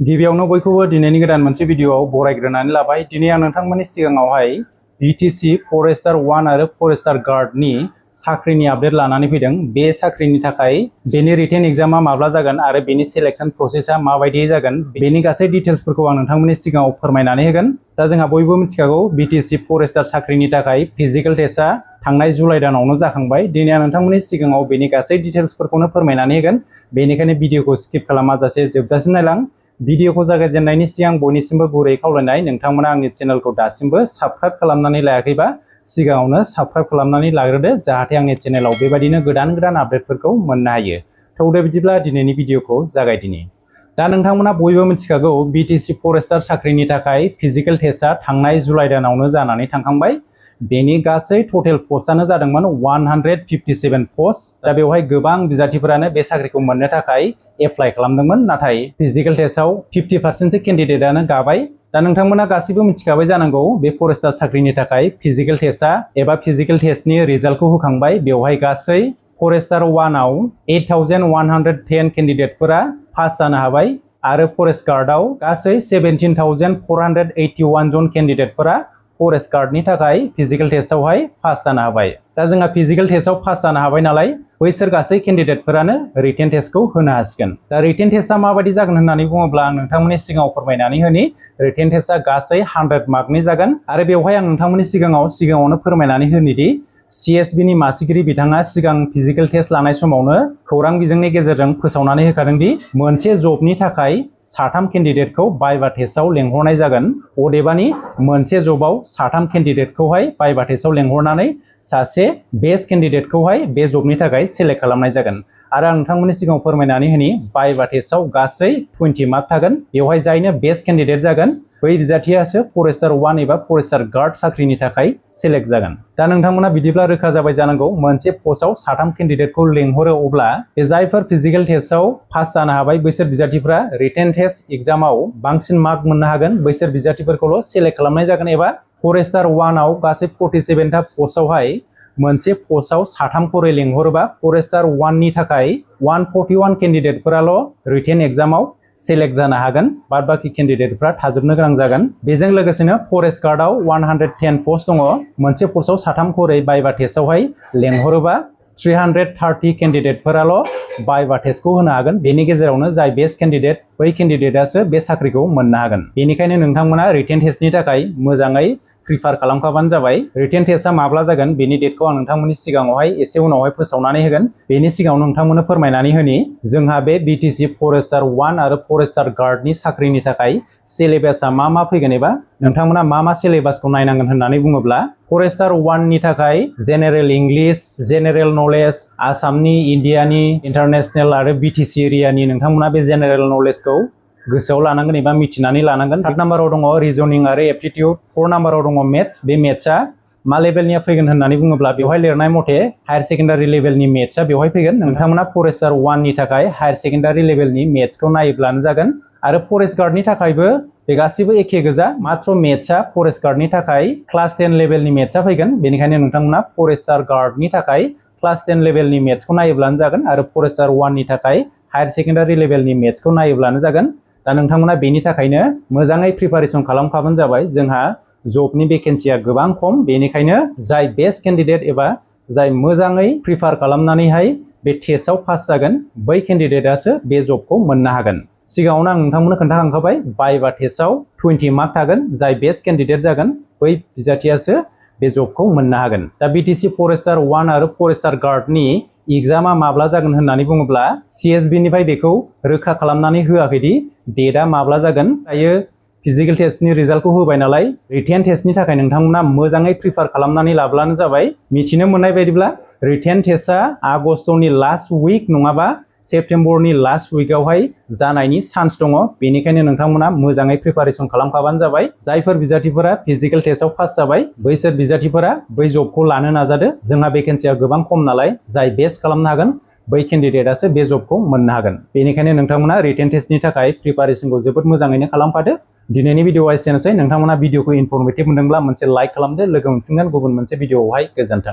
गिबियावनो बयखौबो दिनैनि गोदान मोनसे भिडियोआव बरायग्रोनानै लाबाय। दिनै आं नोंथांमोननि सिगाङावहाय BTC फरेस्टार 1 आरो फरेस्टार गार्डनि साख्रिनि आपडेट लानानै फैदों। बे साख्रिनि थाखाय बेनि रिटेन एग्जामा माब्ला जागोन आरो बेनि सिलेक्शन प्रसेसा माबायदि जागोन बेनि गासै डिटेल्सफोरखौ आं नोंथांमोननि सिगाङाव फोरमायनानै होगोन। दा जोंहा बयबो मिथिखागौ BTC फरेस्टार साख्रिनि थाखाय फिजिकल टेस्टआ थांनाय जुलाइ दानावनो जाखांबाय। दिनै आं नोंथांमोननि सिगाङाव बेनि गासै डिटेल्सफोरखौनो फोरमायनानै होगोन। बेनिखायनो भिडियोखौ स्किप खालामाजासे जोबजासिम नायलां। भिडियोखौ जागायजेननायनि सिगां बयनिसिमबो गुरै खावलायनाय, नोंथांमोना आंनि चेनेलखौ दासिमबो साबस्क्राइब खालामनानै लायाखैबा सिगाङावनो साबस्क्राइब खालामनानै लाग्रोदो, जाहाथे आंनि चेनेलाव बेबायदिनो गोदान आपडेटफोरखौ मोननो हायो। थौदो बिदिब्ला दिनैनि भिडियोखौ जागायदिनि। दा नोंथांमोना बयबो मिथिखागौ BTC फरेस्टार साख्रिनि थाखाय फिजिकल टेस्टआ थांनाय जुलाइ दानावनो जानानै थांखांबाय। बेनि गासै टटेल पस्टआनो जादोंमोन 157 पस्ट। दा बेवहाय गोबां बिजाथिफोरानो बे साख्रिखौ मोननो थाखाय एप्लाइ खालामदोंमोन, नाथाय फिजिकल टेस्टआव 50%सो केन्डिडेटआनो गाबाय। दा नोंथांमोना गासैबो मिथिखाबाय जानांगौ बे फरेस्टार साख्रिनि थाखाय फिजिकल टेस्टआ एबा फिजिकल टेस्टनि रिजाल्टखौ होखांबाय। बेवहाय गासै फरेस्टार 1 आव 8110 केन्डिडेटफोरा पास जानो हाबाय आरो फरेस्ट गार्डआव गासै 17481 जन केन्डिडेटफोरा फरेस्ट गार्डनि थाखाय फिजिकल टेस्टआवहाय पास जानो हाबाय। दा जोंहा फिजिकल टेस्टआव पास जानो हाबाय नालाय बैसोर गासै केन्डिडेटफोरानो रिटेन टेस्टखौ होनो हासिगोन। दा रिटेन टेस्टआ माबायदि जागोन होननानै बुङोब्ला आं नोंथांमोननि सिगाङाव फोरमायनानै होनि। रिटेन टेस्टआ गासै 100 मार्कनि जागोन आरो बेवहाय आं नोंथांमोननि सिगाङावनो फोरमायनानै होनिदि CSBनि मासिगिरि बिथाङा सिगां फिजिकल टेस्ट लानाय समावनो खौरां बिजोंनि गेजेरजों फोसावनानै होखादों दि मोनसे जबनि थाखाय 3 केन्डिडेटखौ भाइभा टेस्टआव लेंहरनाय जागोन। अदेबानि मोनसे जबाव 3 केन्डिडेटखौहाय भाइभा टेस्टआव लेंहरनानै सासे बेस्ट केन्डिडेटखौहाय बे जबनि थाखाय सेलेक्ट खालामनाय जागोन। आरो आं नोंथांमोननि सिगाङाव फोरमायनानै होनि भाइभा टेस्टआव गासै 20 मार्क थागोन। बेवहाय जायनो बेस्ट केन्डिडेट जागोन बै बिजाथियासो फरेस्टार 1 एबा फरेस्टार गार्ड साख्रिनि थाखाय सेलेक्ट जागोन। दा नोंथांमोना बिदिब्ला रोखा जाबाय जानांगौ, मोनसे पस्टआव 3 केन्डिडेटखौ लेंहरो अब्ला जायफोर फिजिकल टेस्टआव पास जानो हाबाय बैसोर बिजाथिफोरा रिटेन टेस्ट एग्जामाव बांसिन मार्क मोननो हागोन। बैसोर बिजाथिफोरखौल' सेलेक्ट खालामनाय जागोन एबा फरेस्टार 1 आव गासै 47 था पस्टआवहाय मोनसे पस्टआव 3 खरै लेंहरोबा फरेस्टार 1 नि थाखाय 141 केन्डिडेटफोराल' रिटेन एग्जामाव सेलेक्ट जानो हागोन। बाद बाखि केन्डिडेटफ्रा थाजोबनो गोनां जागोन। बेजों लोगोसेनो फरेस्ट गार्डआव 110 पस्ट दङ। मोनसे पस्टआव 3 खरै भाइभा टेस्टआवहाय लेंहरोबा 330 केन्डिडेटफोराल' भाइभा टेस्टखौ होनो हागोन। बेनि गेजेरावनो जाय बेस्ट केन्डिडेट बै केन्डिडेटआसो बे साख्रिखौ मोननो हागोन। बेनिखायनो नोंथांमोना रिटेन टेस्टनि थाखाय मोजाङै प्रिपेयार खालामखाबानो जाबाय। रिटेन टेस्टआ माब्ला जागोन बेनि डेटखौ आं नोंथांमोननि सिगाङावहाय एसे उनावहाय फोसावनानै होगोन। बेनि सिगाङाव नोंथांमोननो फोरमायनानै होनि जोंहा बे BTC फरेस्टार 1 आरो फरेस्टार गार्डनि साख्रिनि थाखाय सिलेबासआ मा फैगोन एबा नोंथांमोना मा सिलेबासखौ नायनांगोन होननानै बुङोब्ला फरेस्टार 1 नि थाखाय जेनेरेल इंलिश, जेनेरेल नलेज, आसामनि, इन्डियानि, इन्टारनेशनेल आरो BTC एरियानि नोंथांमोना बे जेनेरेल नलेजखौ गोसोआव लानांगोन एबा मिथिनानै लानांगोन। 3 नाम्बाराव दङ रिजनिं आरो एप्टिटिउड, 4 नाम्बाराव दङ मेथ्स। बे मेथ्सआ मा लेभेलनिया फैगोन होननानै बुङोब्ला बेवहाय लिरनाय मथे हायार सेकेन्डारि लेभेलनि मेथ्सआ बेवहाय फैगोन। नोंथांमोना फरेस्टार 1 नि थाखाय हायार सेकेन्डारि लेभेलनि मेथ्सखौ नायोब्लानो जागोन। आरो फरेस्ट गार्डनि थाखायबो बे गासिबो एखे गोजा, मात्र मेथ्सआ फरेस्ट गार्डनि थाखाय क्लास 10 लेभेलनि मेथ्सआ फैगोन। बेनिखायनो नोंथांमोना फरेस्टार गार्डनि थाखाय क्लास 10 लेभेलनि मेथ्सखौ नायोब्लानो जागोन आरो फरेस्टार 1 नि थाखाय हायार सेकेन्डारि लेभेलनि मेथ्सखौ नायोब्लानो जागोन। दा नोंथांमोना बेनि थाखायनो मोजाङै प्रिपारेसन खालामखाबानो जाबाय। जोंहा जबनि भेकेन्सिया गोबां खम, बेनिखायनो जाय बेस्ट केन्डिडेट एबा जाय मोजाङै प्रिपेयार खालामनानैहाय बे टेस्टआव पास जागोन बै केन्डिडेटआसो बे जबखौ मोननो हागोन। सिगाङावनो आं नोंथांमोननो खोन्थाखांखाबाय भाइभा टेस्टआव 20 मार्क थागोन। जाय बेस्ट केन्डिडेट जागोन बै बिजाथियासो बे जबखौ मोननो हागोन। दा BTC फरेस्टार 1 आरो फरेस्टार गार्डनि एग्जामा माब्ला जागोन होननानै बुङोब्ला CSB निफ्राय बेखौ रोखा खालामनानै होआखैदि डेटआ माब्ला जागोन। दायो फिजिकल टेस्टनि रिजाल्टखौ होबाय नालाय रिटेन टेस्टनि थाखाय नोंथांमोना मोजाङै प्रिपेयार खालामनानै लाब्लानो जाबाय। मिथिनो मोननाय बायदिब्ला रिटेन टेस्टआ आगस्टनि लास्ट उइक नङाबा सेप्तेम्बरनि लास्ट उइकआवहाय जानायनि चान्स दङ। बेनिखायनो नोंथांमोना मोजाङै प्रिपारेसन खालामखाबानो जाबाय। जायफोर बिजाथिफोरा फिजिकल टेस्टआव पास जाबाय बैसोर बिजाथिफोरा बै जबखौ लानो नाजादो। जोंहा भेकेन्सिया गोबां खम नालाय जाय बेस्ट खालामनो हागोन बै केन्डिडेटआसो बे जबखौ मोननो हागोन। बेनिखायनो नोंथांमोना रिटेन टेस्टनि थाखाय प्रिपारेसनखौ जोबोद मोजाङैनो खालामफादो। दिनैनि भिडिअआ एसेनोसै। नोंथांमोना भिडिअखौ इनफरमेटिभ मोनदोंब्ला मोनसे लाइक खालामदो। लोगो मोनफिनगोन गुबुन मोनसे भिडिअआवहाय। गोजोन्थों।